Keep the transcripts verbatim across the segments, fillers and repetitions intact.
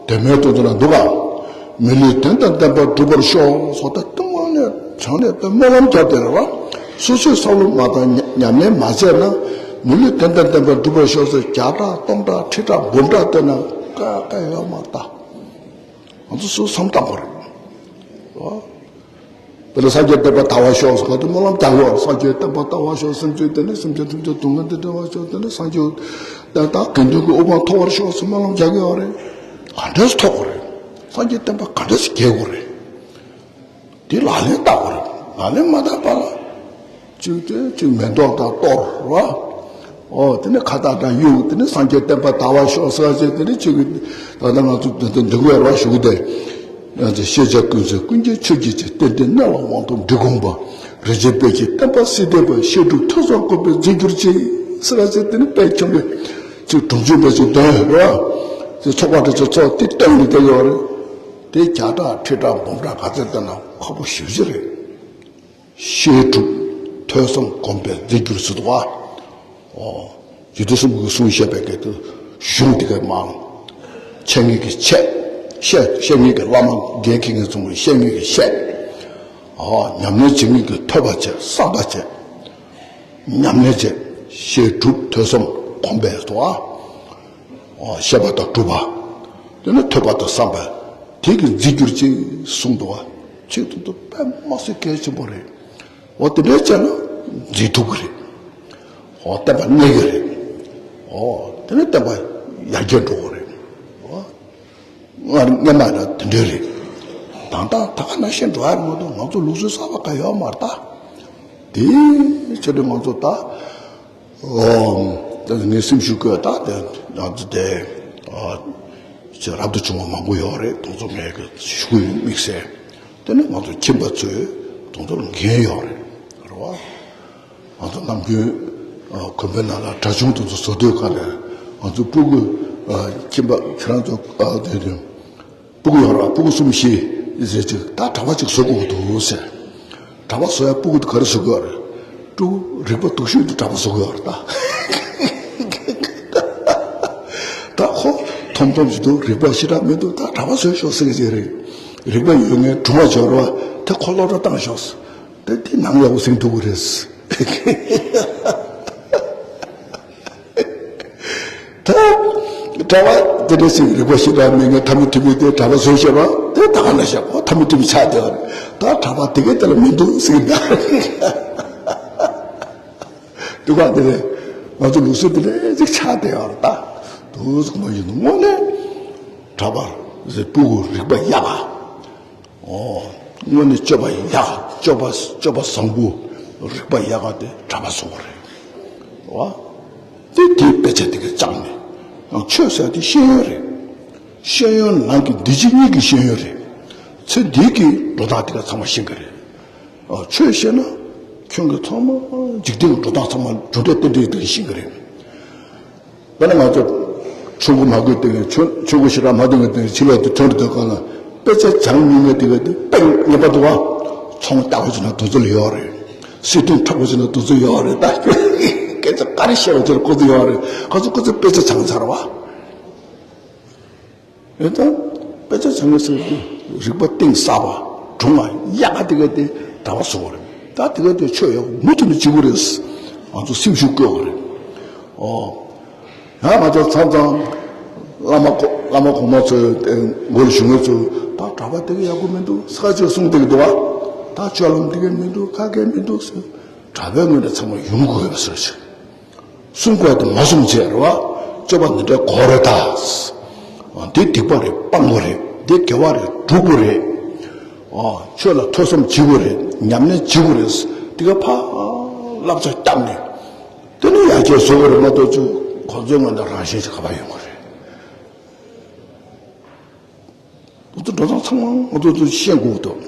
དེ་མོའི་དོན་དུ་ན་འདུག་ག་མི་ལུས་དོན་དང་ལྡན་པར་འགྲུབ་པར་ཤོག་སོགས་ད་ལྟ་མ་ནས་བྱང་ནས་ད་སྨོན་ལམ་བརྒྱབ་དེ་རེད་བ། སོ་སོས་བསམ་བློ་མ་བཏང་ཉམས་ལེན་མ་བྱས་ན་མི་ལུས་དོན་དང་ལྡན་པར་འགྲུབ་པར་ཤོག་ཟེར་བརྒྱ་ཕྲག་སྟོང་ཕྲག་ཁྲི་ཕྲག་འབུམ་ཕྲག་བཏོན་ན་ཀ་ཀ་ཡོད་མ་རེད་ད། ང་ཚོ་སུ་བསམ་བཏང་དགོས་རེད་བ། དེ་ལ་སངས་རྒྱས་བསྟན་པ་དར་བར་ཤོག་ཟེར་ག་དུས་སྨོན་ལམ་རྒྱག་གི་ཡོད་རེད། སངས་རྒྱས་བསྟན་པ་དར་བར་ཤོག་སེམས་ཅན་དེ་ནི་སེམས་ཅན་ཐམས་ཅད་སྡུག་བསྔལ་འདི་འདྲ་བར་ཤོག་དེ་ནི་སངས་རྒྱས་བསྟན་པ་དགེ་འདུན་གྱི་དབུ་འཕང་མཐོ་བར་ཤོག་ཟེར་སྨོན་ལམ་རྒྱག་གི་ཡོད་རེད། ག་འདྲས་སེ་ཐོབ་དགོས་རེད། སངས་རྒྱས་བསྟན་པ་ག་འདྲས་སེ་རྒྱས་དགོས་རེད། དེ་ལག་ལེན་བསྟར་དགོས་རེད། ལག་ལེན་མ་བསྟར་བ་ལ། གཅིག་དེ་གཅིག་མེ་ཏོག་དང་གཏོར་བ། ཨོ་དེ་ནི་ཁ་བཏགས་དང་གཡུག་དེ་ནི་སངས་རྒྱས་བསྟན་པ་དར་བར་ཤོག་ཟེར་བ་བྱས་དེ་ནི་གཅིག་གི་ད་ལྟ་ང་ཚོ་འདི་འདི་འདི་འགོད་ར་ཞུ་གི་དེ། ང་ཚོ་ཤེས་བྱ་ཀུན་གསལ་ཀུན་གྱི་ཆོས་ཀྱི་ཆེ། རྟེན་འབྲེལ་གནས་ལ་དབང་ཐོབ་འབྲི་གུང་པ། རིན་ཆེན་དཔལ་གྱི་བསྟན་པ་སྲིད་ལྡན་པ། བཤད་སྒྲུབ་ཐོས་བསམ་སྒོམ་པས་མཛེས་གྱུར་ཅིག་ཟེར་བ་བྱས་དེ་ནི་དཔལ་ཆེན་པོས་གཅིག་དྲུང་ཆེན་པས་གཅིག་འདོན་ར། དེ་ཚོགས་པ་དེ་ཚོ་ཚོགས་དེ་སྟེང་དུ་བསྡད་ཡོད་རེད། དེ་བརྒྱ་ཕྲག་ཁྲི་ཕྲག་འབུམ་ཕྲག་ག་ཚད་བསྡད་ན་ཁག་པོ་ཞེ་པོ་ཅིག་རེད། བཤད་སྒྲུབ་ཐོས་བསམ་སྒོམ་པས་མཛེས་གྱུར་ཟེར་འདུག་བ། ཨོ། རྗེ་བཙུན་སྲས་མོ་གིས་གསུངས་བཞག་པའི་སྐད་དུ་གཞུང་དེ་གའི་མང་། འཆད་ཉན་གྱི་འཆད། བཤད་བཤད་ཉན་གྱི་བླ་མ་འགན་འཁྱེར་མཁན་ཚོ་བཤད་ཉན་གྱི་བཤད། ཨོ་ཉམས་ལེན་བྱེད་མཁན་གྱི་ཐོས་པ་བྱེད། བསམ་པ་བྱེད། ཉམས་ལེན་བྱེད། བཤད་སྒྲུབ་ཐོས་བསམ་སྒོམ་པས་སོ། ཨོ་བཤད་པ་དང་སྒྲུབ་པ། དེ་ནི་ཐོས་པ་དང་བསམ་པ། དེ་གིས་མཛེས་གྱུར་ཅིག་གསུངས་འདུག་བ། ཆེད་དུ་འདུག་དཔེ་མ་སྲིད་གལ་ཆེན་པོ་རེད། འོ་དེ་འདྲའི་བྱས་ན་མཛེས་ཐུབ་ཀྱི་རེད། འོ་བསྟན་པ་གནས་ཀྱི་རེད། འོ་དེ་ནི་བསྟན་པ་ཡར་རྒྱས་འགྲོ་གི་རེད། འོ། སྔར་སྔོན་མ་ལ་དེ་འདྲའི་རེད། ད་ལྟ་ད་ག་ནང་བཞིན་འགྲོ་ཡ་རེད་མ་གཏོགས་ང་ཚོ་ལུགས་སྲོལ་གསར་པ་ག་ཡོད་མ་རེད་ད། དེའི་ཕྱིར་ང་ཚོ་ད། ཨོ། ད་ངའི་སེམས་ཤུགས་བཀོད་ད་དེ་ང་ཚོ་དེ། ཨ། ཅེས་རབ་ཏུ་བྱུང་བ་མང་པོ་ཡོད་རེད། དེ་ཚོ་ངས་ཞུ་གི་ཡོད་དམིགས་བསལ། དེ་ནི་ང་ཚོ་ཁྱིམ་པ་ཚོས་དེ་ཚོ་ལ་འགན་ཡོད་རེད། རེད་བ། ང་ཚོ་ནམ་རྒྱུན་ཨ་དགོན་པའི་ནང་ལ་གྲྭ་ཆུང་དེ་ཚོ་བཟོ་དུས་ག་ལ་ང་ཚོ་སྤུ་གུ་ཨ་ཁྱིམ་པ་ཁྱེད་རང་ཚོ་ཨ་དེ་དེ་སྤུ་གུ་ཡོད་ར་སྤུ་གུ་གསུམ་བཞི་ཟེར་ཅིག་ད་གྲྭ་པ་ཅིག་བཟོ་དགོས་འདུག་ཟེར། གྲྭ་པ་བཟོ་ཡ་སྤུ་གུ་དེ་ག་རེ་བཟོ་དགོས་རེད། ཕྲུ་གུ་རིག་པ་སྡུག་ཤོས་དེ་གྲྭ་པ་བཟོ་དགོས་རེད་ད། ད་ཁོ་ཐོམ་ཐོམ་ཞིག་འདུག་རིག་པ་ཞེ་དྲག་མི་འདུག་ད་གྲྭ་པ་བཟོས་ཤོག་ཟེར་གྱི་རེད། རིག་པ་ཡོད་མཁན་སྒྲུང་བ་འབྱོར་བ་དེ་ཁོ་སློབ་གྲྭ་བཏང་ཤོག་ཟེར། དེ་དེ་ནང་ཡག་པོ་ཟིན་ཐུབ་ཀྱི་རེད། ད་གྲྭ་པ་དེ་འདྲ་ཞིག་རིག་པ་ཞེ་དྲག་མེད་མཁན་ཐ་མི་དྲི་མི་དེ་གྲྭ་པ་བཟོས་བཞག་པ་དེ་ད་ག་ན་བཞག་པ་ཐ་མི་དྲི་མི་ཆགས་བསྡད་པ་རེད། ད་གྲྭ་པ་དེ་གའི་དེ་ལ་མི་འདུག་ཟེར་གྱི་འདུག་དུས་སྐབས་དེ་ལས་ང་ཚོ་ལུགས་སྲོལ་དེ་ལས་ཅིག་ཆགས་བསྡད་ཡོད་རེད་ད། དུས་ཚོད་མ་ཡིན་ནོ་དངོས་གནས་གྲྭ་པ་ཟེར་སྤུ་གུ་རིག་པ་ཡག་ག་ཨོ། དངོས་གནས་སྤྱོད་པ་ཡག་སྤྱོད་པ་སྤྱོད་པ་བཟང་པོ་རིག་པ་ཡག་ག་དེ་གྲྭ་པ་བཟོ་དགོས་རེད། བ། དེ་དེའི་དཔེ་ཆ་དེ་ག་བཅངས་ནས་ཡང་ཆོས་ཟེར་དེ་ཤེས་ཡོན་རེད། ཤེས་ཡོན་ནང་གི་འདི་ཕྱི་གཉིས་ཀྱི་ཤེས་ཡོན་རེད། ཚེ་འདི་གི་འགྲོ་སྟངས་དེ་ག་ཚང་མ་ཤེས་ཀྱི་རེད། ཨོ་ཆོས་ཤེས་ན་ཁྱོད་ཀྱི་ཚང་མ་འཇིག་རྟེན་གྱི་འགྲོ་སྟངས་ཚང་མ་རྒྱུ་འབྲས་རྟེན་འབྲེལ་དེ་ག་ཤེས་ཀྱི་རེད། དཔེར་ན་ང་ཚོ་ཆོས་འཁོར་མ་གོས་དེ་ག་ཆོས་ཆོས་འཁོར་ཞེ་དྲག་མ་གཏོང་གི་དེ་ག་ཕྱི་ལོགས་དེ་ཐོན་འགྲོ་དུས་སྒང་ལ་དཔེ་ཆ་སྦྱང་མྱོང་མཁན་དེ་ག་དེ་དཔེ་ངན་པ་འདུག་བ། ཚོང་རྒྱག་པ་བྱས་ན་དེ་ཚོ་ལ་ཡོད་རེད། སྲིད་དོན་འཁྲབ་པ་བྱས་ན་དེ་ཚོ་ཡོད་རེད་ད། སྐད་ཆ་ག་རེ་བཤད་པ་བྱས་ན་ཁོ་ཚོ་ཡོད་རེད། ཁོ་ཚོ་ཁོ་ཚོ་དཔེ་ཆ་སྦྱངས་ཚར་བ། ཡིན་ད། དཔེ་ཆ་སྦྱང་མཁན་ཟེར་དུས་རིག་པ་གཏིང་ཟབ་པ་སྒྲུང་ང་ཡག་ག་དེ་ག་དེ་གྲྭ་པ་བཟོ་དགོས་རེད། ད་དེ་ག་དེ་ཆོས་ཡག་མུ་མཐུད་ནས་བྱེད་དགོས་རེད། ང་ཚོ་སེམས་ཤུགས་བསྐྱེད་དགོས་རེད། ཨོ། ཡང་ང་ཚོ་མཚམས་མཚམས་བླ་མ་གོ་བླ་མ་གོང་མ་ཚོའི་མགོ་ལ་བཞུགས་མཁན་ཚོས་ད་གྲྭ་པ་དེ་ག་ཡག་པོ་མི་འདུག་ཟེར་ཅིག་གསུངས་བསྡད་ཀྱི་འདུག་བ། ད་སྤྱོད་ལམ་དེ་ག་མི་འདུག་ཁ་སྐད་མི་འདུག་ཟེར། གྲྭ་པའི་ངོས་ནས་ཚང་མ་ཡོང་དགོས་པ་ཟེར་ཅིག་གསུང་དགོས་དེ་མ་གསུང་བྱས་རེད་བ། སྤྱོད་པ་འདི་འདྲའི་གོ་རེད་ད། འདི་སྡིག་པ་རེད་སྤང་དགོས་རེད། འདི་དགེ་བ་རེད་སྒྲུབ་དགོས་རེད། ཨོ། ཆོས་ལ་ཐོས་བསམ་བྱེད་དགོས་རེད། ཉམས་ལེན་བྱེད་དགོས་རེད། འདི་ག་ཕར་བསླབ་བྱ་བརྒྱབ་ནས། དེ་ནི་ཡར་རྒྱས་བཟོ་དགོས་རེད་མ་གཏོགས་ཅིག་ཁོ་ཚོའི་ངོས་ནས་རང་བཞིན་ཞིག་ག་པར་ཡོང་གི་རེད། ང་ཚོ་འགྲོ་སྟངས་ཚང་མ་ང་ཚོ་ཚོ་ཤེས་དགོས་འདུག་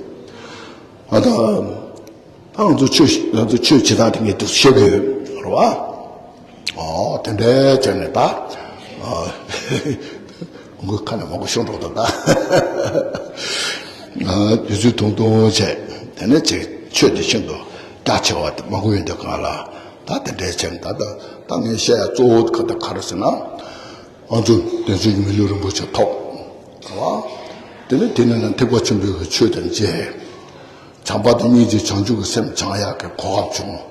ང་ད་ད་ང་ཚོ་ཆོས་ང་ཚོ་ཆོས་བྱེད་སྟངས་དེ་ངས་འདུག་ཤེས་དགོས་རེད་བ། ཨོ་དེ་འདྲའི་བྱས་ནས་ད་ཨོ་ཁ་ནས་མང་པོ་ཤོང་འགྲོ་འདུག་ད། དུས་ཚོད་ཐུང་ཐུང་བྱས་དེ་ནས་ཅིག་ཆོས་དེ་ཤིན་ཏུ་རྒྱ་ཆེ་བ་དེ་མང་པོ་ཡོད་འདུག་གང་ལ་ད་དེ་འདྲའི་བྱས་ནས་ད་ད་ད་ངས་བཤད་ཡ་གཙོ་བོ་ག་ད་ག་རེ་ཟེར་ན། ང་ཚོ་བདེན་བཞིའི་མི་ལུས་རིན་པོ་ཆེ་ཐོབ། བ། དེ་ནས་དེ་ནས་ན་ཐེག་པ་ཆེན་པོའི་གི་ཆོས་དང་མཇལ། བྱམས་པ་དང་སྙིང་རྗེ་བྱང་ཆུབ་ཀྱི་སེམས་སྦྱང་ཡག་གི་གོ་སྐབས་བྱུང་།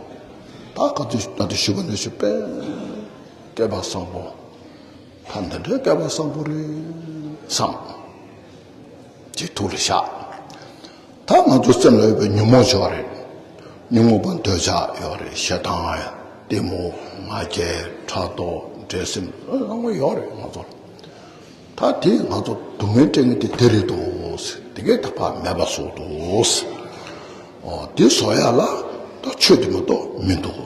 ད་ག་དུས་ད་དུས་ཞུ་བ་ནས་ཞུ་པས་སྐལ་པ་བཟང་པོ། ད་འདི་འདྲའི་སྐལ་པ་བཟང་པོ་རེད་བསམ། ཅིག་ཐུགས་ལ་བཞག་ད་ང་ཚོ་སེམས་ལ་ཡོད་པའི་ཉོན་མོངས་ཡོད་རེད། ཉོན་མོངས་པ་འདོད་ཆགས་ཡོད་རེད། ཞེ་སྡང་། གཏི་མུག་ང་རྒྱལ། ཕྲག་དོག་འགྲན་སེམས་ཨ་ལང་པ་ཡོད་རེད་ང་ཚོར། ད་དེ་ང་ཚོ་སྡུག་བསྔལ་སྤྲད་མཁན་དེ་དེ་རེད་འདུག་དེ་གས་ད་ཕར་མེད་པ་བཟོ་འདུག་ཨོ་དེ་བཟོ་ཡ་ལ་ད་ཆོས་དེ་མ་གཏོགས་མི་འདུག་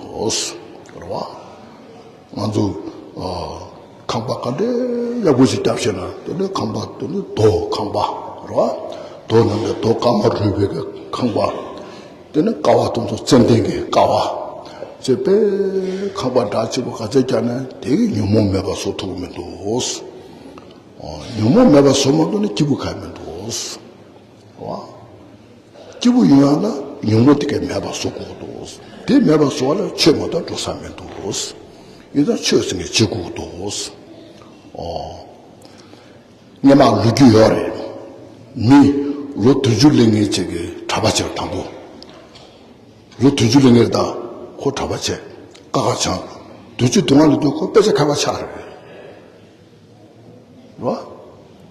རེད་བ། ང་ཚོ་ཨ་ཁང་པ་ག་འདྲའི་ཡག་པོ་ཞིག་བརྒྱབ་ཤེ་ན། དེ་ནས་ཁང་པ་དེ་ནས་རྡོ་ཁང་པ་རེད་བ། རྡོ་ནང་ནས་རྡོ་དཀར་དམར་རུས་པའི་ཁང་པ། དེ་ནས་ཀ་བ་དེ་ཚོ་ཙན་དན་གྱི་ཀ་བ། ཅེས་པའི་ཁང་པ་འདྲ་ཆེ་པོ་ག་ཚད་བརྒྱབ་ན་དེ་གི་ཉོན་མོངས་མེད་པ་བཟོ་ཐུབ་ཀྱི་མི་འདུག་ཨོ་ཉོན་མོངས་མེད་པ་བཟོ་མ་ཐུབ་ན་སྐྱིད་པོ་གང་ཡང་མི་འདུག་ཨོ། སྐྱིད་པོ་ཡོང་ཡག་ལ་ཉོན་མོངས་དེ་གས་མེད་པ་བཟོ་དགོས་འདུག་དེ་མེད་པ་བཟོ་བ་ལ་ཆོས་མ་གཏོགས་འགྲོ་ས་མི་འདུག་ཡིན་ཙང་ཆོས་ཟེར་མཁན་བྱེད་དགོས་འདུག་ཨོ། སྔན་མ་ལོ་རྒྱུས་ཡོད་རེད། མི་ལོ་བདུན་ཅུ་སླེབས་མཁན་ཅིག་གིས་གྲྭ་པ་བྱས་པ་དང་པོ། ལོ་བདུན་ཅུ་སླེབས་མཁན་ད་ཁོ་གྲྭ་པ་བྱས། ཀ་ཁ་བྱང་། བདུན་ཅུ་དོན་ལྔ་ལོན་དུས་ཁོ་དཔེ་ཆ་མཁས་པ་ཆགས་རེད། རེད་བ།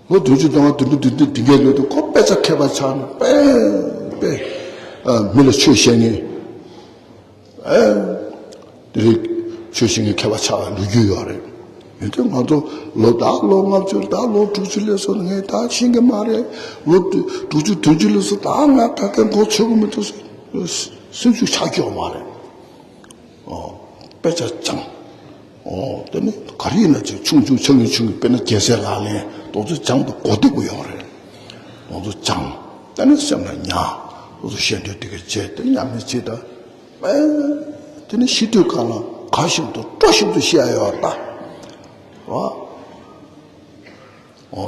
ལོ་བདུན་ཅུ་དོན་ལྔ་བདུན་ཅུ་དོན་བདུན་བརྒྱད་ལོན་དུས་ཁོ་དཔེ་ཆ་མཁས་པ་ཆགས་ནས་དཔེ་དཔེ་ཨ་མི་ལ་ཆོས་བཤད་མཁན། ཨེ། དེ་རིང་ཆོས་བཤད་མཁན་མཁས་པ་ཆགས་པའི་ལོ་རྒྱུས་ཡོད་རེད། ཡིན་དུས་ང་ཚོ་ལོ་ད་ལོ་ལྔ་བཅུ་ད་ལོ་དྲུག་ཅུ་སླེབས་སོང་ངས་ད་ཤེས་ཀྱི་མ་རེད། ལོ་དྲུག་ཅུ་བདུན་ཅུ་སླེབས་སོང་ད་ང་ད་གའི་མགོ་ཚོད་ཀྱི་མི་འདུག་སེམས་ཤུགས་ཆག་ཀྱི་ཡོད་མ་རེད། ཨོ། དཔེ་ཆ་སྦྱངས། ཨོ། དེ་ནི་ག་རེ་ཡིན་ན་ཅིག་ཆུང་ཆུང་ཆུང་ངུ་ཆུང་ངུ་དཔེར་ན་རྒྱལ་སྲས་ལག་ལེན་དེ་ཚོ་སྦྱངས་པ་གོ་བདེ་པོ་ཡོད་རེད། དེ་ཚོ་སྦྱངས། དེ་ནི་སེམས་ལ་ཉར། དེ་ཚོ་ཤེས་འདོད་དེ་ག་བྱས་དེ་ཉམས་ལེན་བྱེད་ད། ཨེ། དེ་ནི་ཤི་དུས་སྒང་ལ་དགའ་བཞིན་དུ་སྤྲོ་བཞིན་དུ་ཤི་ཡ་ཡོད་ད། རེད་བ། ཨོ།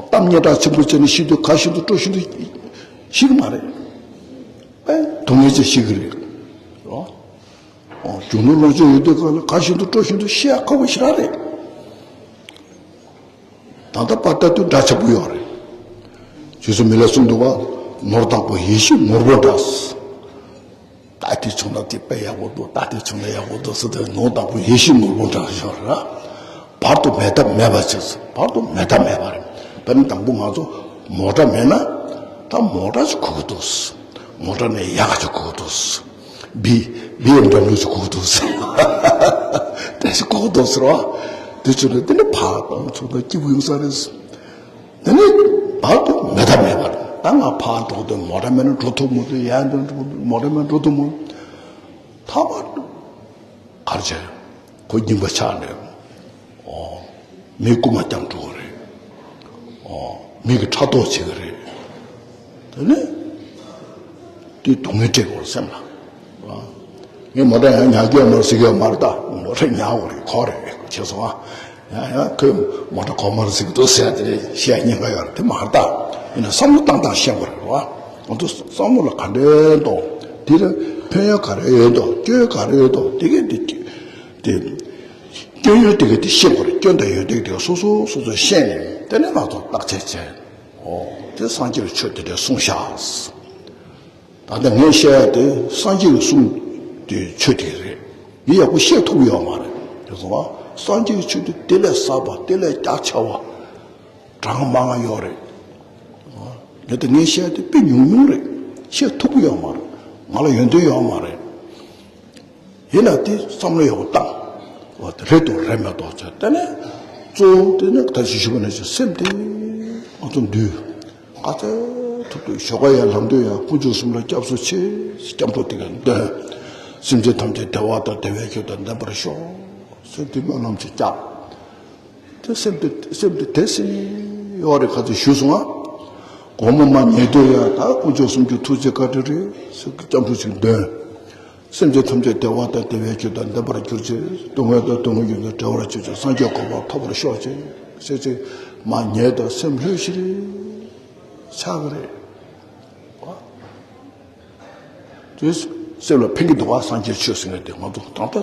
གཏམ་སྙན་གྲགས་ཆེན་པོ་བྱས་ནས་ཤི་དུས་དགའ་བཞིན་དུ་སྤྲོ་བཞིན་དུ་ཤི་གི་མ་རེད། ཨེ། སྡུག་བསྔལ་བྱས་ཤི་གི་རེད། ཨོ། ཨོ། རྒྱུ་ནོར་ལོངས་སྤྱོད་ཡོད་དུས་སྒང་ལ་དགའ་བཞིན་དུ་སྤྲོ་བཞིན་དུ་ཤི་ཡ་ཁག་པོ་ཞེ་དྲག་རེད། ད་ལྟ་བར་ལྟ་དུས་འདྲ་ཆགས་པོ་ཡོད་རེད། རྗེ་བཙུན་མི་ལས་གསུངས་འདུག་བ། ནོར་དང་པོ་ཡིད་བཞིན་ནོར་བུ་འདྲ། ད་དེ་བྱུང་ན་དེ་དཔེ་ཡག་པོ་འདུག་ད་དེ་བྱུང་ན་ཡག་པོ་འདུག་ཟེར་དུས་ནོར་དང་པོ་ཡིད་བཞིན་ནོར་བུ་འདྲ་ཞིག་རེད། བར་དུ་མེད་ཐབས་མེད་པ་ཅིག་བར་དུ་མེད་ཐབས་མེད་པ་རེད། དཔེར་ན་དང་པོ་ང་ཚོ་མོ་ཊ་མེད་ན་ད་མོ་ཊ་ཅིག་དགོས་ཀྱི་འདུག་མོ་ཊ་ནས་ཡག་ཅིག་དགོས་ཀྱི་འདུག་བི་བི་ཨེམ་ཌབ་ལིའུ་ཅིག་དགོས་ཀྱི་འདུག་དེ་ཅིག་དགོས་ཀྱི་འདུག་ཟེར་བ། དེ་ཚོ་ནི་དེ་ནི་ཕར་བཏང་ཚུར་བཏང་སྐྱིད་པོ་ཡོང་ས་རེད། དེ་ནི་བར་དུ་མེད་ཐབས་མེད་པ་རེད། ད་ང་ཕར་འགྲོ་དུས་མོ་ཊ་མེད་ན་འགྲོ་ཐུབ་མི་འདུག་ཡར་འགྲོ་མོ་ཊ་མེད་ན་འགྲོ་ཐུབ་མི་འདུག་ཐ་མ་གར་བྱས། ཁོ་རྙིང་པ་ཆགས་ནས། ཨོ། མི་རྐུ་མ་རྐྱང་འགྲོ་གི་རེད། ཨོ། མི་གི་ཕྲག་དོག་བྱེད་ཀྱི་རེད། དེ་ནས་དེ་སྡུག་བསྔལ་སྤྲད་དགོས་སེམས་ལ། ཨོ། ངས་མོ་ཊ་ཡང་ཉར་གྱི་ཡོད་མ་རེད་ཟེར་གྱི་ཡོད་མ་རེད་ད། མོ་ཊ་ཉར་དགོས་རེད་ཁོ་རེད་བྱས་སོང་ཨ། ཡང་ཡང་ཁོས་མོ་ཊ་གོང་མར་ཟིག་འདུག་ཟེར་དེ་རེད་བཤད་སྙིང་ག་ཡོད་རེད་དེ་མ་རེད་ད། ཡིན་ན་བསམ་བློ་བཏང་སྟངས་ཤེས་དགོས་རེད་བ། ང་ཚོ་བསམ་བློ་ལ་ག་འདྲའི་འདུག་དེ་ལ་ཕན་ཡོན་ག་རེ་ཡོད་འདུག་སྐྱོན་ག་རེ་ཡོད་འདུག་དེ་གས་དེ་དེ་སྐྱོན་ཡོན་དེ་གས་དེ་ཤེས་དགོས་རེད། སྐྱོན་དང་ཡོན་དེ་གས་དེ་སོ་སོ་སོ་སོ་ཤེས་ནས་དེ་ནས་ང་ཚོ་བརྟག་དཔྱད་བྱས། ཨོ་དེ་སངས་རྒྱས་ཆོས་དེ་འདྲ་གསུངས་ཤག་ད་ལྟ་ངས་བཤད་ཡ་དེ་སངས་རྒྱས་ཀྱི་གསུང་དེ་ཆོས་དེ་རེད། ཡིན་ཡག་པོ་བཤད་ཐུབ་ཡོད་མ་རེད། དེ་སོང་བ་སངས་རྒྱས་ཀྱི་ཆོས་དེ་དེ་ལས་ཟབ་པ་དེ་ལས་རྒྱ་ཆེ་བ་གྲངས་མང་ང་ཡོད་རེད། ངས་དེ་ངས་བཤད་ཡ་དེ་དཔེ་ཉུང་ཉུང་རེད། བཤད་ཐུབ་ཡོད་མ་རེད། ང་ལ་ཡོན་ཏན་ཡོད་མ་རེད། ཡིན་ན་དེ་བསམ་བློ་ཡག་པོ་བཏང་། འོ་དེ་རེད་འདུག་རེད་མ་གཏོགས་བྱས་དེ་ནས་གཙོ་བོ་དེ་ནི་ད་ཅི་ཞུས་པ་ནང་བཞིན་སེམས་དེ་ང་ཚོ་འདུལ། ག་ཚོད་ཐུབ་ཐུབ་ཞོགས་ཀ་ཡར་ལངས་དུས་ཡང་དཀོན་མཆོག་གསུམ་ལ་སྐྱབས་སུ་མཆི། སྐྱབས་འགྲོ་དེ་ག་འདོན། སེམས་ཅན་ཐམས་ཅད་བདེ་བ་དང་བདེ་བའི་རྒྱུ་དང་ལྡན་པར་ཤོག་ཟེར་དེ་སྨོན་ལམ་ཅིག་བརྒྱབ། དེ་སེམས་དེ་སེམས་དེ་དེ་སྲིད་ཡོད་རེད་ག་ཚོད་ཞུས་སོང་ཨ། དགོང་མོ་མར་ཉལ་དུས་ཡང་ད་དཀོན་མཆོག་གསུམ་གྱི་ཐུགས་རྗེ་བཀའ་དྲིན་རེད་ཟེར་སྐྱབས་འགྲོ་ཅིག་འདོན། སེམས་ཅན་ཐམས་ཅད་བདེ་བ་དང་བདེ་བའི་རྒྱུ་དང་ལྡན་པར་གྱུར་ཅིག་སྡུག་བསྔལ་དང་སྡུག་བསྔལ་རྒྱུ་དང་བྲལ་བར་གྱུར་ཅིག་སངས་རྒྱས་གོ་འཕང་ཐོབ་པར་ཤོག་ཅིག་ཟེར་ཅིག་མར་ཉལ་དང་སེམས་ལྷོད་ཤིག་རེད་ཆགས་ཀྱི་རེད། དེ་སེམས་ལ་ཕན་གྱི་འདུག་བ། སངས་རྒྱས་ཆོས་ཟེར་མཁན་དེ་ང་ཚོ་ད་ལྟ་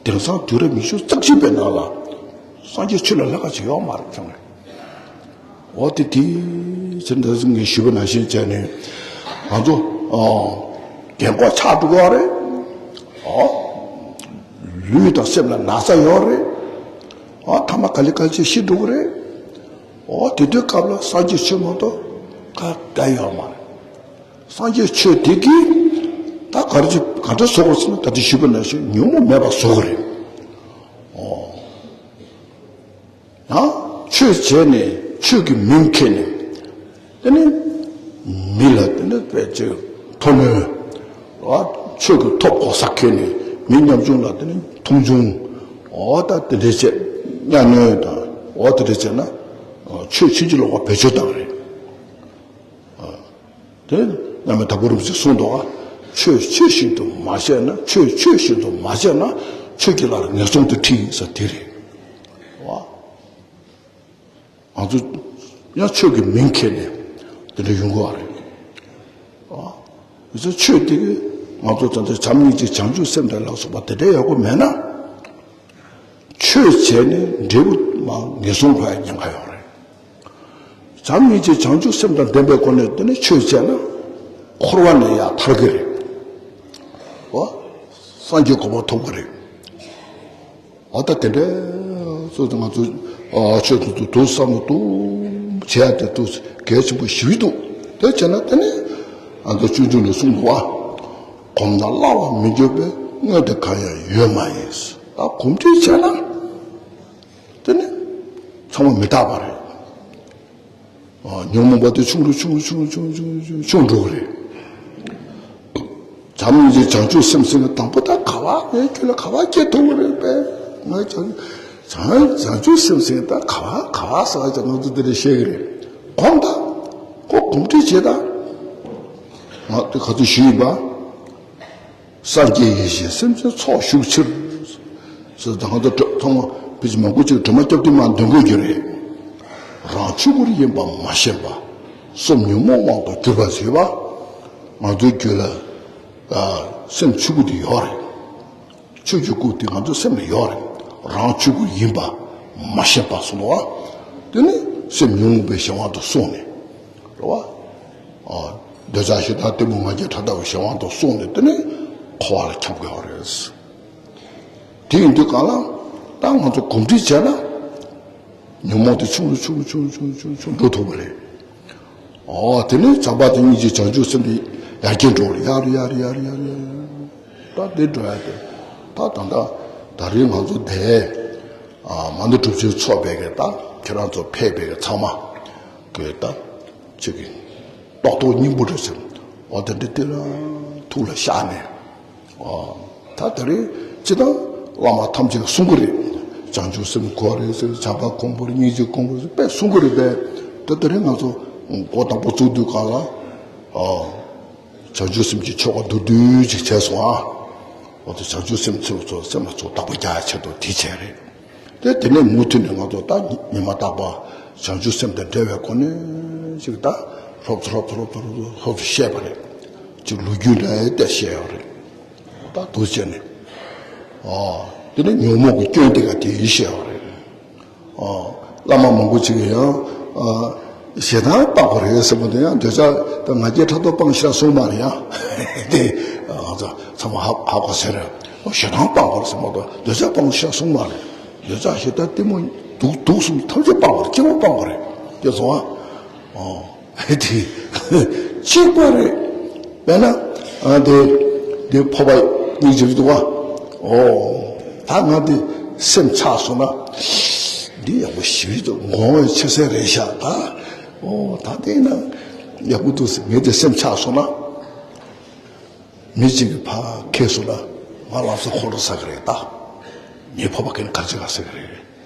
དེང་སང་དུས་རབས་ཉི་ཤུ་རྩ་གཅིག་པའི་ནང་ལ་སངས་རྒྱས་ཆོས་ལས་ལྷག་ག་ཅིག་ཡོད་མ་རེད་བྱུང་ངས། འོ་དེ་དེ། ཚེ་འདི་ངས་ཞུས་པ་ནང་བཞིན་བྱས་ནས་ང་ཚོ་རྒན་གོག་ཆགས་འགྲོ་གི་ཡོད་རེད། ཨོ། ལུས་དང་སེམས་ལ་ན་ཚ་ཡོད་རེད། ཨོ། ཐ་མ་ག་ལེ་ག་ཅིག་ཤི་འགྲོ་གི་རེད། ཨོ། དེ་དུས་སྐབས་ལ་སངས་རྒྱས་ཆོས་མ་གཏོགས་ག་ག་ཡོད་མ་རེད། སངས་རྒྱས་ཆོས་དེ་གིས་ད་ག་རེ་ག་འདྲ་བཟོ་དགོས་ཟེར་ན། ད་དེ་ཞུས་པ་ནང་བཞིན་ཉོན་མོངས་མེད་པ་བཟོ་གི་རེད། ཨོ། ཡང་ཆོས་བྱས་ནས་ཆོས་ཀྱི་མིང་ཁྱེར་ནས་དེ་ནི་མི་ལ་དེ་ནི་དཔེ་ཆོས་མཐོ་གནོན། ཨ། ཆོས་ཀྱི་ཐོབ་གོ་ས་ཁྱེར་ནས་མི་ཉམ་ཆུང་ལ་དེ་ནི་མཐོང་ཆུང་། ཨོ། ད་དེ་འདྲས་བྱས་གཉའ་གནོན་དང་། ཨོ། དེ་འདྲས་བྱས་ན་ཆོས་ཕྱིན་ཅི་ལོག་པ་བེད་སྤྱོད་བཏང་རེད། དེ་རྣམ་པའི་དྭགས་པོ་རིན་པོ་ཆེས་གསུངས་འདུག་ག། ཆོས་ཆོས་བཞིན་དུ་མ་བྱས་ན། ཆོས་ཆོས་བཞིན་དུ་མ་བྱས་ན་ཆོས་ཀྱི་ལར་ངན་སོང་དུ་ཁྲིད་ཟེར་དེ་རེད། ང་ཚོ་ཡང་ཆོས་ཀྱི་མིང་ཁྱེར་ནས་དེ་འདྲ་ཡོང་གི་ཡོད་རེད། ཨ། ཡིན་ཙང་ཆོས་དེ་གིས་ང་ཚོ་ད་ལྟ་བྱམས་སྙིང་རྗེ་བྱང་ཆུབ་སེམས་དང་ལ་སོགས་པ་དེ་འདྲའི་ཡག་པོ་མེད་ན། ཆོས་བྱས་ནས་འབྲས་བུ་མར་ངན་སོང་འགྲོ་ཡ་ཉེན་ཁ་ཡོད་རེད། བྱམས་སྙིང་རྗེ་བྱང་ཆུབ་སེམས་དང་ལྡན་པའི་སྒོ་ནས་དེ་ནས་ཆོས་བྱས་ན་འཁོར་བ་ནས་ཡར་ཐར་གི་རེད། འོ། སངས་རྒྱས་གོ་འཕང་ཐོབ་གི་རེད། འོ། ད་དེ་འདྲའི་ཚོ་ང་ཚོ་ཆོས་དེ་ཚོ་ཐུགས་བསམ་བློ་གཏོང་བྱས་ཏེ་ཐུགས་གལ་ཆེན་པོ་ཞིག་འདུག། དེ་བྱས་ན་དེ་ནི་ང་ཚོ་སྤྱོད་འཇུག་ནས་གསུངས་འདུག་བ། གོམས་ན་སླ་བར་མི་འགྱུར་བའི། དངོས་དེ་གང་ཡང་ཡོད་མ་ཡིན། ད་གོམས་འདྲིས་བྱས་ན་དེ་ནི་ཚང་མ་མི་རྟག་པ་རེད། ཨ། ཉོན་མོངས་པ་དེ་ཆུང་རུ་ཆུང་རུ་ཆུང་རུ་ཆུང་རུ་ཆུང་རུ་ཆུང་འགྲོ་གི་རེད། བྱམས་སྙིང་རྗེ་བྱང་ཆུབ་སེམས་ཟེར་མཁན་དང་པོ་ད་ག་བ་ངའི་རྒྱུད་ལ་ག་བ་སྐྱེ་ཐུབ་ཀྱི་རེད་པས། ང་བྱང་བྱང་བྱང་ཆུབ་སེམས་ཟེར་མཁན་ད་ག་བ་ག་བ་ཟེར་བ་ཅིག་ང་ཚོ་འདི་འདྲ་བཤད་ཀྱི་རེད། གོམས་དང་། ཁོ་གོམས་འདྲིས་བྱེད་དང་། ང་དེ་ག་ཚོད་ཞུས་ཡིན་པ། སངས་རྒྱས་ཡེ་ཤེས་སེམས་ཅན་ཚོགས་བཞུགས་ཕྱིར། ཟེར་ད་ང་ཚོ་ཐོག་མ་ཕལ་ཆེར་མང་པོ་ཅིག་གྲིབ་མ་བསྐྱབ་དུས་མར་འདོན་དགོས་ཀྱི་རེད། རང་ཆོས་སྐུར་ཡིན་པ་མ་ཤེས་པ། སེམས་ཉོན་མོངས་དབང་དུ་གྱུར་པ་ཟེར་བ། ང་ཚོའི་རྒྱུད་ལ་སེམས་ཆོས་སྐུ་དེ་ཡོད་རེད། ཆོས་ཀྱི་སྐུ་དེ་ང་ཚོའི་སེམས་ལ་ཡོད་རེད། རང་ཆོས་སྐུ་ཡིན་པ་མ་ཤེས་པ་སོང་བ། དེ་ནི་སེམས་ཉོན་མོངས་པའི་གཞན་དབང་དུ་སོང་ནས་རེད་བ། འདོད་ཆགས་ཞེ་སྡང་གཏི་མུག་ང་རྒྱལ་ཕྲག་དོག་གི་གཞན་དབང་དུ་སོང་ནས་དེ་ནི་འཁོར་བ་ལ་འཁྱམས་དགོས་པ་རེད། དེ་ཡིན་དུས་གང་ལ་ད་ང་ཚོ་གོམས་འདྲིས་བྱས་ན་ཉོན་མོངས་དེ་ཆུང་རུ་ཆུང་རུ་ཆུང་རུ་ཆུང་རུ་ཆུང་རུ་འགྲོ་ཐུབ་པ་རེད། ཨོ། དེ་ནས་བྱམས་པ་དང་སྙིང་རྗེ་བྱང་ཆུབ་སེམས་དེ་ཡར་རྒྱས་འགྲོ་རེད། ཡར་ཡར་ཡར་ཡར་ཡར། ད་དེ་འགྲོ་ཡ་དེ། ད་ད་ད་ད་རེས་ང་ཚོ་དེ། ཨ། མ་ཎི་སྒྲུབ་ཆེན་ཚོགས་པའི་གི་ད་ཁྱེད་རང་ཚོ་ཕེབས་པའི་གི་ཚང་མ་གི་ད་ཅིག་གི་རྟོགས་རྟོགས་སྙིང་པོ་རེད་ཟེར། འོ། དེ་འདྲ་དེ་ལ་ཐུགས་ལ་བཞག་ནས། ཨ། ད་དེ་རིང་སྤྱིར་བཏང་བླ་མ་ཐམས་ཅད་ཀྱིས་གསུང་གི་རེད། བྱང་ཆུབ་སེམས་དགོས་རེད་ཟེར། བྱམས་པ་གོང་བུར་སྙིང་རྗེ་གོང་བུར་ཟེར་དཔེ་གསུང་གི་རེད་པས། ད་དེ་རིང་ང་ཚོ་འགོ་དང་པོ་བཙུགས་དུས་གང་ལ། ཨ། བྱང་ཆུབ་སེམས་ཀྱི་ཆོ་ག་མདོར་བསྡུས་ཅིག་བྱས་སོང་ཨ། འོ། དེ་བྱང་ཆུབ་སེམས་ཚོ་ཚོ་སེམས་ལ་ཚོ་བདག་པོ་རྒྱག་ཡ་ཆེད་དུ་དེ་བྱས་རེད། དེ་དེ་ནས་མུ་མཐུད་ནས་ང་ཚོ་ད་ཉི་མ་རྟག་པར་བྱང་ཆུབ་སེམས་དང་འབྲེལ་བའི་སྒོ་ནས་ཅིག་ད་སློབ་ཚོ་སློབ་ཚོ་སློབ་ཚོ་སློབ་ཚོ་བཤད་པ་རེད། ཅིག་ལོ་རྒྱུས་འདྲ་ཡང་བལྟས་བཤད་ཡོད་རེད། ད་འདུག་བྱས་ནས། ཨོ། དེ་ནས་ཉོན་མོངས་ཀྱི་སྐྱོན་དེ་ག་དེ་ཡིན་བཤད་ཡོད་རེད། ཨོ། བླ་མ་མང་པོ་ཅིག་གིས་ཡང་། ཨ། ཞེ་སྡང་སྤང་དགོས་རེད་ཟེར་བ་དེ་ཡང་འདོད་ཆགས་དང་ང་རྒྱལ་ཕྲག་དོག་སྤང་ཤོག་གསུངས་མ་རེད་ཡ། དེ་ང་ཚོ་ཚང་མ་ཧ་ཧ་གོ་ཟེར་རེད། ཨོ། ཞེ་སྡང་སྤང་དགོས་རེད་ཟེར་མ་གཏོགས་འདོད་ཆགས་སྤང་ཤོག་གསུངས་མ་རེད། འདོད་ཆགས་ཞེ་སྡང་གཏི་མུག་དུག་དུག་གསུམ་ཐམས་ཅད་སྤང་དགོས་རེད། གཅིག་པོ་སྤང་དགོས་རེད། དེ་སོང་ཨ། ཨོ། དེ་གཅིག་པ་རེད། དཔེར་ན། ཨ། དེ་དེ་ཕོར་པ་གཉིས་ཅིག་འདུག་བ། ཨོ། ད་ང་དེ་སེམས་ཆགས་སོང་ན། འདི་ཡག་པོ་ཞིག་རེད་འདུག། ངོ་བོ་ཆེ་ས་རེད་ཤག་ད། ཨོ། ད་དེ་ན་ཡག་པོ་འདུག་ཟེར། ངས་དེ་སེམས་ཆགས་སོང་ན། མི་གཅིག་གིས་ཕར་ཁེལ་སོང་ན་ང་ལམ་སང་ཁོ་ལ་ཟ་གི་རེད་ད། ངའི་ཕོར་པ་ཁེལ་ན་ག་རེ་བྱེད་ག་ཟེར་གི་རེད།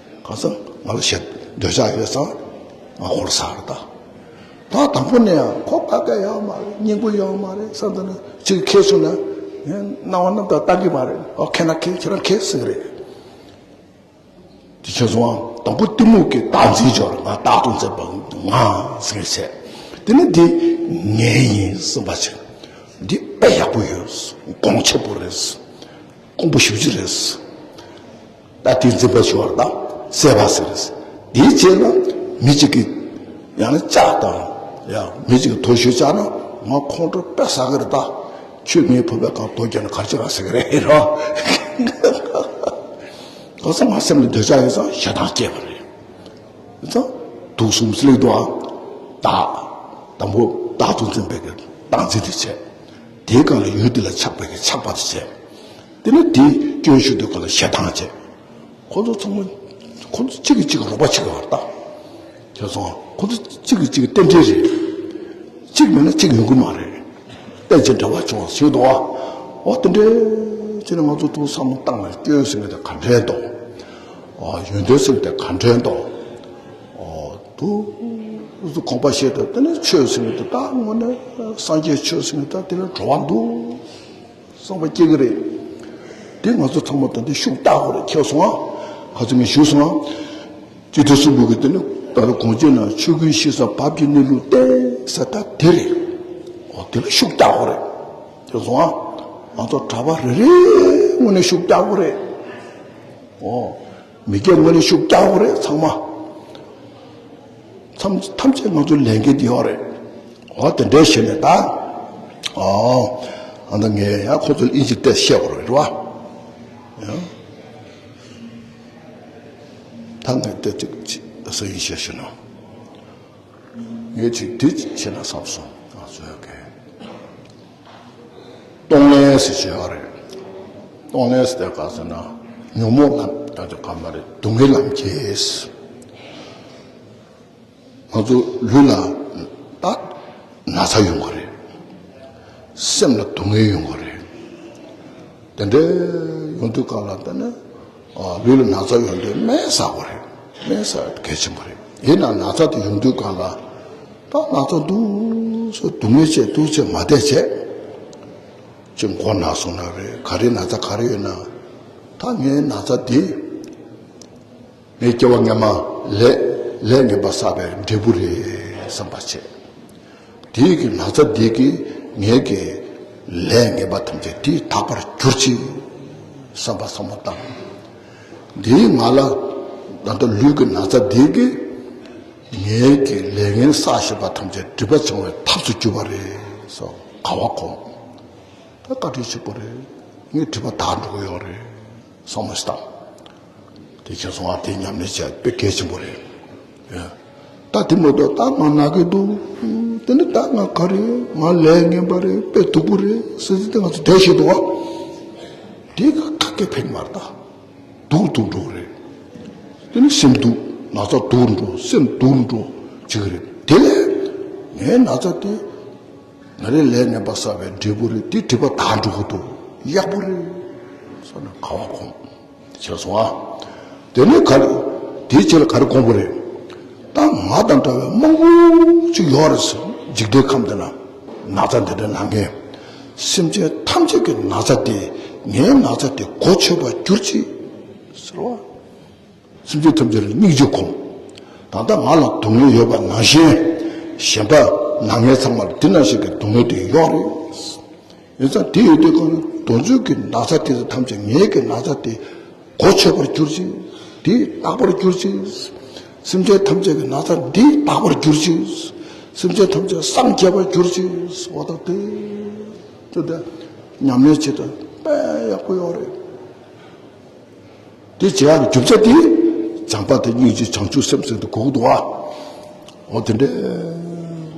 གང་ཟག་ང་ལ་ཞེ་འདོད་ཆགས་ཡོད་ཙང་ང་ཁོ་ལ་ཟ་གི་རེད་ད། ད་དང་པོ་ནས་ཡང་ཁོ་དཀའ་ཁག་ཡོད་མ་རེད། སྙིང་པོ་ཡོད་མ་རེད་བསམ་དུས་ན་གཅིག་ཁེལ་སོང་ན་སྣང་བ་རྣམ་དག་ལྟ་གི་མ་རེད། ཨོ། ཁེལ་ན་ཁེལ། ཁྱེད་རང་ཁེལ་ཟེར་གི་རེད། དེ་ཁྱེད་ཚོ་དང་པོ་གཏི་མུག་གིས་བདག་འཛིན་སྦྱོར། ང་བདག་ཏུ་འཛིན་པ་ང་ཟེར་བྱས། དེ་ནི་འདི་ངའི་ཡིན་བསམ་པ་བྱས། འདི་དཔེ་ཡག་པོ་ཡོད། གོང་ཆེན་པོ་རེད། དཀོན་པོ་ཞེ་པོ་ཅིག་རེད། ད་དེ་འཛིན་པ་ཞུ་བར་ད་སྲེད་པ་ཟེར་རེད། དེའི་རྗེས་ལ་མི་གཅིག་གིས་ཡང་ན་ལྕགས་དང་ ཡ། མི་གཅིག་གིས་དོ་ཞུས་བཅག་ན་ང་ཁོང་ཁྲོ་དཔེ་ཟ་གི་རེད་ད། ཁྱོད་ངའི་བུ་པའི་སྒང་དོ་རྒྱག་ན་ག་རེ་བྱེད་ག་ཟེར་གི་རེད་རོ། ག་ས་ང་སེམས་ལ་འདོད་ཆགས་ཡོད་ཙང་ཞེ་སྡང་སྐྱེས་པ་རེད། ཙང་། དུག་གསུམ་སླེབས་འདུག་ཨ། བདག་དང་པོ་བདག་ཏུ་འཛིན་པའི་གི་སྡང་འཛིན་དེ་བྱས། དེའི་སྒང་ལ་ཡུལ་འདི་ལ་ཆགས་པའི་གི་ཆགས་པ་དེ་བྱས། དེ་ནས་དེའི་སྐྱོན་ཞུགས་དུས་སྒང་ལ་ཞེ་སྡང་བྱས། ཁོ་ཚོ་ཚང་མ། ཁོ་ཚོ་གཅིག་གིས་གཅིག་གི་རོགས་པ་བྱེད་ཀྱི་ཡོད་རེད་ད། ཁྱེད་སོང་། ཁོ་ཚོ་གཅིག་གིས་གཅིག་གི་རྟེན་འབྲེལ་རེད། གཅིག་མེད་ན་གཅིག་ཡོང་གི་མ་རེད། རྟེན་ཅན་འབྲེལ་བ་བྱུང་བ་ཞིག་འདུག་ཨ། འོ་དེ་འདྲའི་ཅི་ནས་ང་ཚོ་ཐུགས་བསམ་བློ་བཏང་ནས་སྐྱོན་ཟེར་མཁན་དེ་ག་འདྲའི་འདུག་ཨ། ཡོན་ཏན་ཟེར་མཁན་དེ་ག་འདྲའི་འདུག་ཨོ། དུ། དགོངས་པ་བཞེས་དང་དེ་ནས་ཆོས་ཟེར་མཁན་དེ་ད་དངོས་གནས་སངས་རྒྱས་ཆོས་ཟེར་མཁན་དེ་དེ་ལ་འགྲོ་བ་འདུག་བསམ་པ་སྐྱེ་གི་རེད། དེ་ང་ཚོ་ཚང་མ་ད་འདི་ཤུགས་རྒྱག་དགོས་རེད། ཁྱེད་སོང་ཨ། ཁ་ཚོད་ངས་ཞུས་སོང་ཨ། སྤྱི་འཐུས་གསུམ་པོ་གི་དེ་ནི་ད་ལྟ་གོང་ཆེན་ནང་ཆོས་ཀུན་ཤེས་ས་བབ་ཀྱི་གནས་ལུགས་ཏེ་ས་ད་དེ་རེད། འོ་དེ་ལ་ཤུགས་རྒྱག་དགོས་རེད། ཁྱེད་སོང་ཨ། ང་ཚོ་གྲྭ་པ་རེ་རེའི་ངོས་ནས་ཤུགས་རྒྱག་དགོས་རེད། འོ། མི་སྒེར་ངོས་ནས་ཤུགས་རྒྱག་དགོས་རེད་ཚང་མ། ཐམས་ཐམས་ཅད་ང་ཚོའི་ལས་འགན་དེ་ཡོད་རེད། འོ་དེ་འདྲའི་བྱས་ནས་ད། ཨོ། ཨ་ད་ངས་ཡང་ཁོ་ཚོ་ལ་དབྱིན་ཇི་བལྟས་བཤད་དགོས་རེད་བ། ཡང་། ད་ངས་བལྟས་ཅིག་ཅིག་ས་ཡིན་བཤད་ཤེས་ན། ངས་ཅིག་དེ་ཅིག་བྱས་ན་བསམ་སོང་ང་ཚོའི་གི། གཏོང་ལེན་ཟེར་བྱས་ཡོད་རེད། གཏོང་ལེན་ཟེར་དེ་ག་ཟེར་ན། ཉོན་མོངས་ལམ་ད་དེ་ག་མ་རེད། སྡུག་བསྔལ་ལམ་གྱིས། ང་ཚོ་ལུས་ལ་ད་ན་ཚ་ཡོང་གི་རེད། སེམས་ལ་སྡུག་བསྔལ་ཡོང་གི་རེད། དེ་འདྲའི་ཡོང་དུས་སྒང་ལ་ད་ནི། ཨ། ལུས་ལ་ན་ཚ་ཡོང་དུས་སྨན་ཟ་དགོས་རེད། སྨན་ཟ་གལ་ཆེན་པོ་རེད། ཡིན་ན་ན་ཚ་དེ་ཡོང་དུས་སྒང་ལ། ད་ན་ཚ་འདུག་སེ་སྡུག་བསྔལ་བྱས་སྡུག་བྱས་མ་བསྡད་བྱས། ཅིག་མགོ་ན་སོང་ན་རེད། ག་རེ་ན་ཚ་ག་རེ་ཡོད་ན། ད་ངའི་ན་ཚ་འདི་ངའི་སྐྱེ་བ་སྔ་མ་ལས་ལས་ངན་པ་བསགས་པའི་འབྲས་བུ་རེད་བསམ་པ་བྱས། དེའི་གི་ན་ཚ་འདི་གིས་ངའི་གི་ལས་ངན་པ་ཐམས་ཅད་འདིས་དག་པར་གྱུར་ཅིག་བསམ་པ་བསམ་བློ་བཏང་། འདིའི་ང་ལ་ད་ལྟ་ལུས་ཀྱི་ན་ཚ་འདི་གིས་ངའི་གི་ལས་ངན་བསགས་བཞིན་པ་ཐམས་ཅད་སྒྲིབ་པ་བྱང་བའི་ཐབས་སུ་གྱུར་པ་རེད་སོ། ག་བ་གོམས། ད་བཀའ་དྲིན་ཆེན་པོ་རེད། ངའི་སྒྲིབ་པ་དག་འགྲོ་གི་ཡོད་རེད་བསམ་བློ་ཞིག་བཏང་། དེ་ཁྱེད་ཚོ་ང་དེ་ཉམས་ལེན་བྱས་དཔེ་གལ་ཆེན་པོ་རེད། ཡ། ད་དེ་མ་གཏོགས་ད་ང་ན་གི་འདུག་དེ་ནི་ད་ང་ག་རེད། ང་ལས་ངན་པ་རེད། དཔེ་སྡུག་པོ་རེད་ཟེར་ཟེར་དེ་ང་ཚོ་བསྡད་བཞིན་འདུག་བ། དེ་ག་ག་གེ་ཕན་མ་རེད་ད། སྡུག་སྡུག་འགྲོ་རེད། དེ་ནི་སེམས་སྡུག་ན་ཚ་སྡུག་འགྲོ་སེམས་སྡུག་འགྲོ་བྱེད་ཀྱི་རེད། དེ་ལས་ངའི་ན་ཚ་དེ་ང་རའི་ལས་ངན་པ་བསགས་པའི་འབྲས་བུ་རེད། དེ་སྒྲིབ་པ་དག་འགྲོ་གི་འདུག་ཡག་པོ་རེད་བསམ་ནས་ག་བ་གོམས། བྱས་སོང་ཨ། དེ་ནས་ག་རེ། དེའི་རྗེས་ལ་ག་རེ་དགོངས་པ་རེད། ད་ང་དང་འདྲ་བའི་མང་པོ་ཅིག་ཡོད་རེད་ཟེར། འཇིག་རྟེན་ཁམས་འདི་ན་ན་ཚ་འདི་འདྲ་ན་མཁན། སེམས་ཅན་ཐམས་ཅད་ཀྱི་ན་ཚ་དེ་ངའི་ན་ཚ་དེ་གོ་ཆོད་པར་གྱུར་ཅིག་ཟེར་བ། སེམས་ཅན་ཐམས་ཅད་ལ་སྙིང་རྗེ་སྒོམ། ད་ལྟ་ང་ལ་སྡུག་བསྔལ་ཡོད་པ་ནང་བཞིན་གཞན་པ་ན་མཁན་ཚང་མ་ལ་འདི་ནང་བཞིན་གྱི་སྡུག་བསྔལ་དེ་ཡོད་རེད། ཡིན་ཙང་དེ་ཡོད་དུས་གང་ལ་དོན་ཚུལ་གྱི་ན་ཚ་དེ་ཚོ་ཐམས་ཅད་ངའི་གི་ན་ཚ་དེ་གོ་ཆོད་པར་གྱུར་ཅིག་དེས་དག་པར་གྱུར་ཅིག་སེམས་ཅན་ཐམས་ཅད་ཀྱི་ན་ཚ་འདིས་དག་པར་གྱུར་ཅིག་སེམས་ཅན་ཐམས་ཅད་སངས་རྒྱས་པར་གྱུར་ཅིག་འོ་ད་དེ་ཚོ་དེ་ཉམས་ལེན་བྱེད་དུས་དཔེ་ཡག་པོ་ཡོད་རེད། དེ་བྱེད་ཡག་གི་རྒྱུ་ཆ་དེ་བྱམས་པ་དང་སྙིང་རྗེ་བྱང་ཆུབ་སེམས་ཟེར་དུ་གོ་གི་འདུག་བ། འོ་དེ་འདྲས་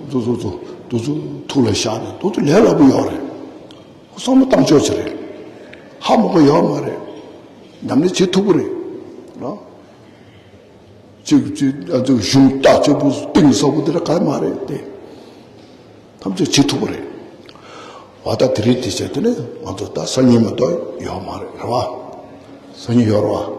ཚོ་ཚོ་ཚོ་དུ་ཚོ་ཐུགས་ལ་བཞག་ནས་དུ་ཚོ་ལས་སླ་པོ་ཡོད་རེད། བསམ་བློ་བཏང་ཕྱོགས་ཅིག་རེད། ཧ་མ་གོ་ཡོད་མ་རེད། ཉམས་ལེན་བྱེད་ཐུབ་ཀྱི་རེད། ཨ། གཅིག་གཅིག་ཨ་ཚོ་གཞུང་རྟ་གཅིག་པུ་གཏིང་ཟབ་པོ་དེ་འདྲ་ག་མ་རེད་དེ། ཐམས་ཅད་བྱེད་ཐུབ་པ་རེད། འོ་ད་དེ་རིང་དེ་བྱས་དེ་ནས་ང་ཚོ་ད་སང་ཉིན་མ་གཏོགས་ཡོད་མ་རེད་རེད་བ། སང་ཉིན་ཡོད་རེད་བ།